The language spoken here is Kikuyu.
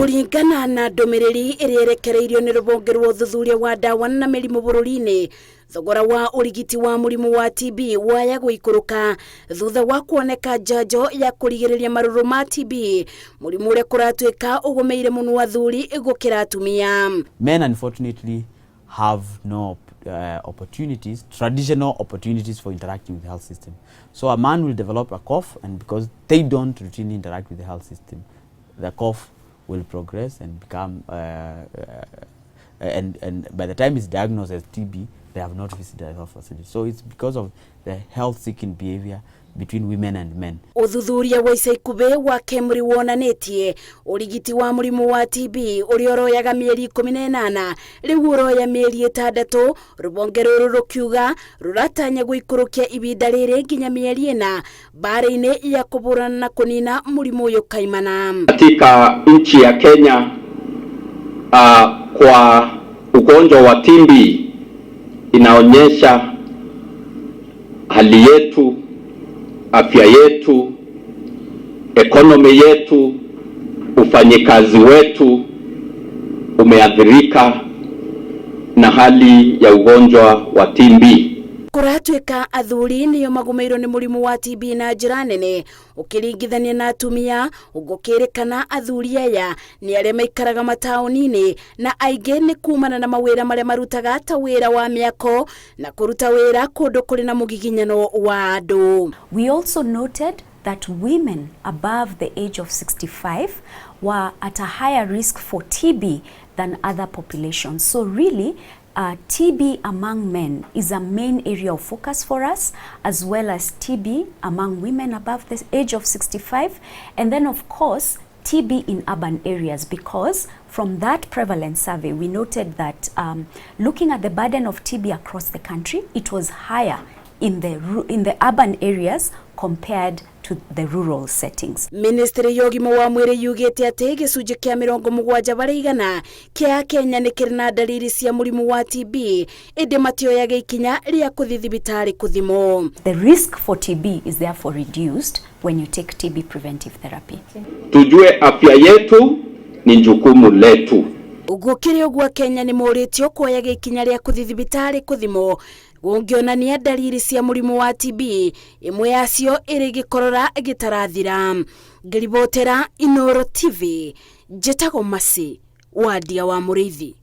Kũringana na ndũmĩrĩri ĩrĩa ĩrekereirio nĩ rũhonge rwa ũthuthuria wa ndawa na mĩrimũ bũrũri-inĩ, thogora wa ũrigiti wa mũrimũ wa TB waya gũikũrũka thutha wa kuoneka njanjo ya kũrigĩrĩria marũrũ ma TB, mũrimũ ũrĩa kũratuĩka ũgũmĩire mũno athuri gũkĩra atumia. Men unfortunately have no opportunities, traditional opportunities for interacting with the health system. So a man will develop a cough, and because they don't routinely interact with the health system, the cough will progress and become, and by the time it's diagnosed as TB, they have not visited a health facility. So it's because of the health-seeking behavior between women and men. Ũthuthuria wa ica ikuhĩ wa KEMRI wonanĩtie ũrigiti wa mũrimũ wa TB ũrĩa ũroyaga mĩeri 18 rĩu ũroya mĩeri 6. Rũhonge rũrũ rũkiuga rũratanya gũikũrũkia ibinda rĩrĩ nginya mĩeri 4 mbara-inĩ ya kũhũrana na kũnina mũrimũ ũyũ kaimana. Katika nchi ya Kenya kwa ugonjwa wa TB inaonyesha hali yetu, afya yetu, economy yetu, ufanyikazi wetu umeathirika na hali ya ugonjwa wa TB. Kũratuĩka athuri nĩo magũmĩirwo nĩ mũrimũ wa TB na njĩra nene ũkĩringithania na atumia, gũkĩrĩkana athuri aya nĩ arĩa maikaraga mataũni-inĩ na aingĩ nĩ kumana na mawĩra marĩa marutaga ta wĩra wa mĩako na kũruta wĩra kũndũ kũrĩ na mũgiginyano wa andũ. We also noted that women above the age of 65 were at a higher risk for TB than other populations. So really, TB among men is a main area of focus for us, as well as TB among women above the age of 65, and then of course TB in urban areas, because from that prevalence survey we noted that looking at the burden of TB across the country, it was higher in the urban areas compared to the rural settings. Ministry ya ũgima wa mwĩrĩ yugĩte atĩ gĩcunjĩ kĩa 70% kĩa Akenya nĩ kĩrĩ na ndariri cia mũrimũ wa TB ĩndĩ matioyaga ikinya rĩa kũthiĩ thibitarĩ kũthimwo. The risk for TB is therefore reduced when you take TB preventive therapy. Tujue afya yetu ni jukumu letu. Gũkĩrĩ ũguo, Kenya nĩ morĩtio kuoyaga ikinya rĩa kũthiĩ thibitarĩ kũthimwo gũngĩonania ndariri cia mũrimũ wa TB, ĩmwe yacio ĩrĩ gĩkorora gĩtarathira. Ngĩribotera Inoro TV, njĩtagwo Masi Wandia wa Mũrĩithi.